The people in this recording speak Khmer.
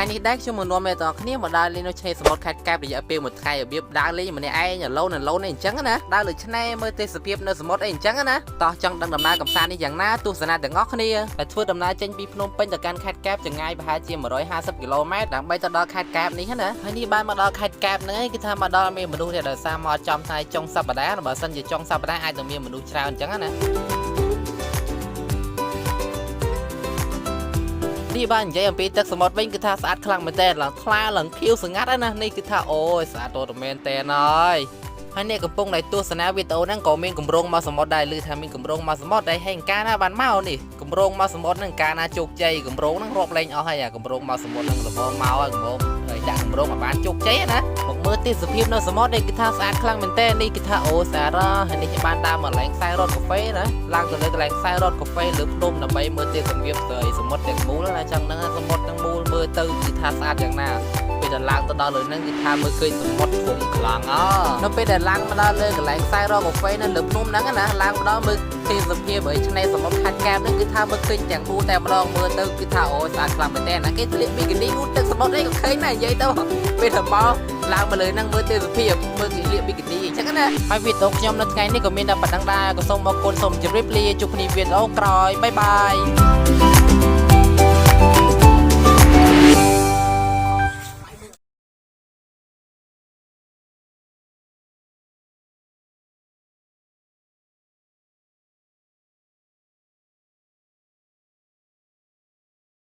ថ្ងៃនេះដែរខ្ញុំមកនាំអ្នកទាំងអស់គ្នាមកដើរលេងនៅឆ្នេរសមុទ្រខេត្តកែបរយៈពេលមួយថ្ងៃរបៀបដើរលេងម្នាក់ឯង alone alone អីអញ្ចឹងណាដើរលើឆ្នេរមើលទេសភាពនៅសមុទ្រអីអញ្ចឹងណាតោះចង់ដឹងដំណើរកម្សាន្តនេះយ៉ាងណាទស្សនាទាំងអស់គ្នាដែលធ្វើដំណើរចេញពីភ្នំពេញទៅកាន់ខេត្តកែបចម្ងាយប្រហែលជា150គីឡូម៉ែត្រដើម្បីទៅដល់ខេត្តកែបនេះណាហើយនេះបានមកដល់ខេត្តកែបហ្នឹងឯងគឺថាមកដល់មានមនុស្សទេដោយសារមកចំថ្ងៃចុងសប្តាហ៍បើសិនជាចុងសប្តាហ៍អាចនឹងមានមនុស្សច្រើនអញ្ចឹងណា នេះបាននិយាយអំពីទឹកសមុទ្រវិញគឺថាស្អាតខ្លាំងមែនតើឡើងថ្លាឡើងខៀវស្ងាត់ណានេះគឺថាអូយស្អាតតមែនតើហើយហើយអ្នកកំពុងតែទស្សនាវីដេអូហ្នឹងក៏មានកម្រងមកសមុទ្រដែរឮថាមានកម្រងមកសមុទ្រដែរហើយកាលណាបានមកនេះកម្រងមកសមុទ្រហ្នឹងកាលណាជោគជ័យកម្រងហ្នឹងរាប់លែងអស់ហើយអាកម្រងមកសមុទ្រហ្នឹងល្មមមកហើយកម្រងហើយដាក់កម្រងឲ្យបានជោគជ័យណាមកមើលទេសភាពនៅសមុទ្រនេះគឺថាស្អាតខ្លាំងមែនតើនេះគឺថាអូស្អាតហើយនេះបានដើរមកឡើងខ្សែរត់កាហ្វេណាឡើងទៅលើកន្លែងខ្សែរត់កាហ្វេលើភ្នំដើម្បីមើលទេសភាពស្រីសមុទ្រទាំងមូលណាចឹងហ្នឹងសមុទ្រទាំងមូលមើលទៅគឺថាស្អាតយ៉ាងណាពេលដែលឡើងទៅដល់លើហ្នឹងគឺថាមើលឃើញសមុទ្រធំខ្លាំងអនៅពេលដែលឡើងមកដល់លើកន្លែងខ្សែរត់កាហ្វេនៅលើភ្នំហ្នឹងណាឡើងមកដល់មើលទេសភាពឲ្យឆ្នេរសមុទ្រខេត្តកែបហ្នឹងគឺថាមើលឃើញទាំងមូលតែម្ដងមើលទៅគឺថាអូស្អាតខ្លាំងមែនតើណាគេធ្លាក់ប៊ីគីនីងូតទឹកសមុទ្រអីក៏ឃើញដែរនិយាយទៅពេលទៅមកឡើងមកលើហ្នឹងមើលទេសភាពមើលគេលាកប៊ីគីនីអញ្ចឹងណាហើយវីដេអូខ្ញុំនៅថ្ងៃនេះក៏មានតែប៉ុណ្្នឹងដែរក៏សូមអរគុណសូមជម្រាបលាជួបគ្នាវីដេអូក្រោយ bye bye.